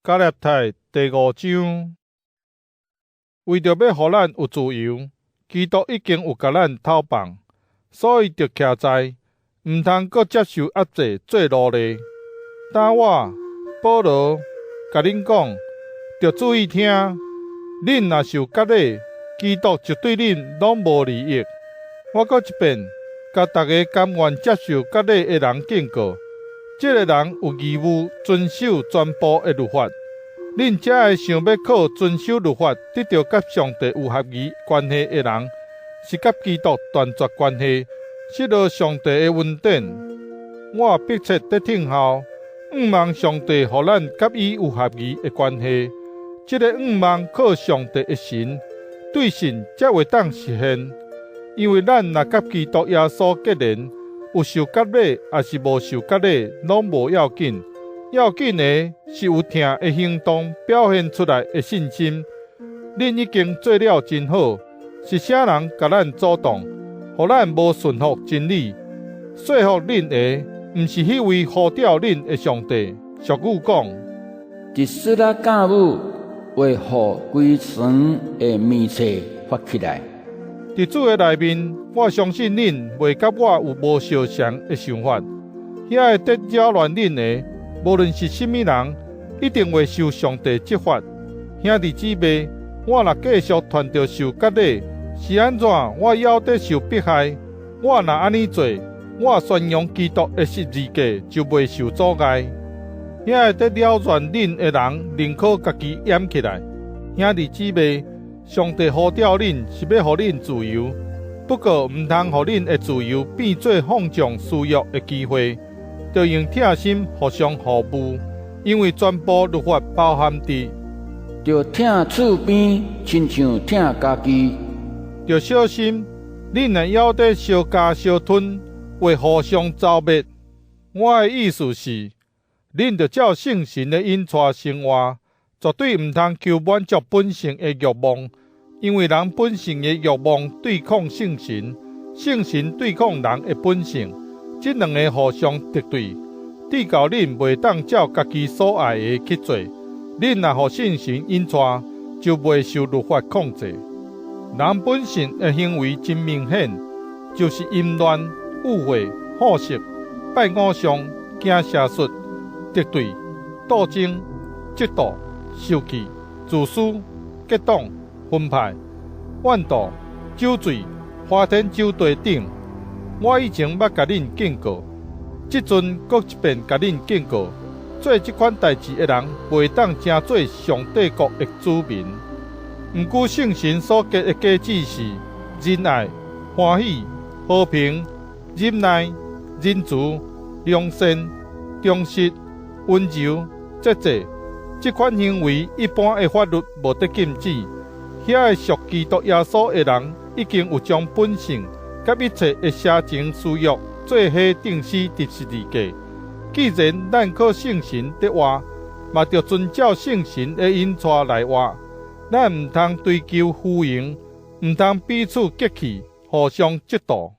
加拉太第五章，為著欲予咱有自由，基督已經有共咱透放，所以著徛在，毋通閣接受壓制做奴隸。當我保羅共恁講，著注意聽，恁若受割禮，基督就對恁攏無利益。我閣一遍，共逐个甘願接受割禮的人警告，這个人有義務遵守全部的律法。恁遮个想欲靠遵守律法得著佮上帝有合宜關係的人，是佮基督斷絕關係，失落上帝的恩典。我迫切佇等候，向望上帝予咱佮伊有合宜的關係。這个向望靠上帝的神，對信才會當實現。因為咱若佮基督耶穌結連，有受割禮抑是無受割禮，攏無要緊。要緊的是有疼的行動表現出來的信心。恁已經做了真好，是啥人共咱阻擋，予咱無順服真理？說服恁的，毋是彼位呼召恁的上帝。俗語講：一束仔酵母會予規船的麵冊發起來。佇主的內面，我相信恁袂佮我有無相仝的想法。遐个佇擾亂恁的，無論是啥物人，一定會受上帝責罰。兄弟姊妹，我若繼續傳著受割禮，是按怎我猶佇受迫害？我若按呢做，我宣揚基督的十字架就袂受阻礙。遐个佇擾亂恁的人，寧可家己掩起來。兄弟姊妹，上帝呼召恁是欲予恁自由，不過毋通予恁的自由變做放縱私欲的機會。著用疼心互相服務，因為全部律法包含佇著疼厝邊，親像疼家己。著小心，恁若猶佇相咬相吞，會互相糟滅。我的意思是，恁著照聖神的引帶生活，絕對毋通求滿足本性的欲望，因為人本性的欲望對抗聖神，聖神對抗人的本性。這兩个互相敵對，致到恁袂當照家己所愛的去做。恁若予聖神引帶，就袂受律法控制。人本性的行為真明顯，就是淫亂、污穢、好色、拜偶像、行邪術、敵對、鬥爭、嫉妒、受氣、自私、結黨、分派、怨妒、酒醉、花天酒地等。我以前捌共恁警告，這陣閣一遍共恁警告，做這款代誌的人，袂當成做上帝國的子民。毋過聖神所結的果子是仁愛、歡喜、和平、忍耐、仁慈、良善、忠實、溫柔、節制。這款行為，一般的法律無得禁止。遐个屬基督耶穌的人，已經有將本性佮一切的邪情私欲做伙釘死佇十字架。既然咱靠聖神佇活，嘛著遵照聖神的引帶來活。咱毋通追求虛榮，毋通彼此激氣，互相嫉妒。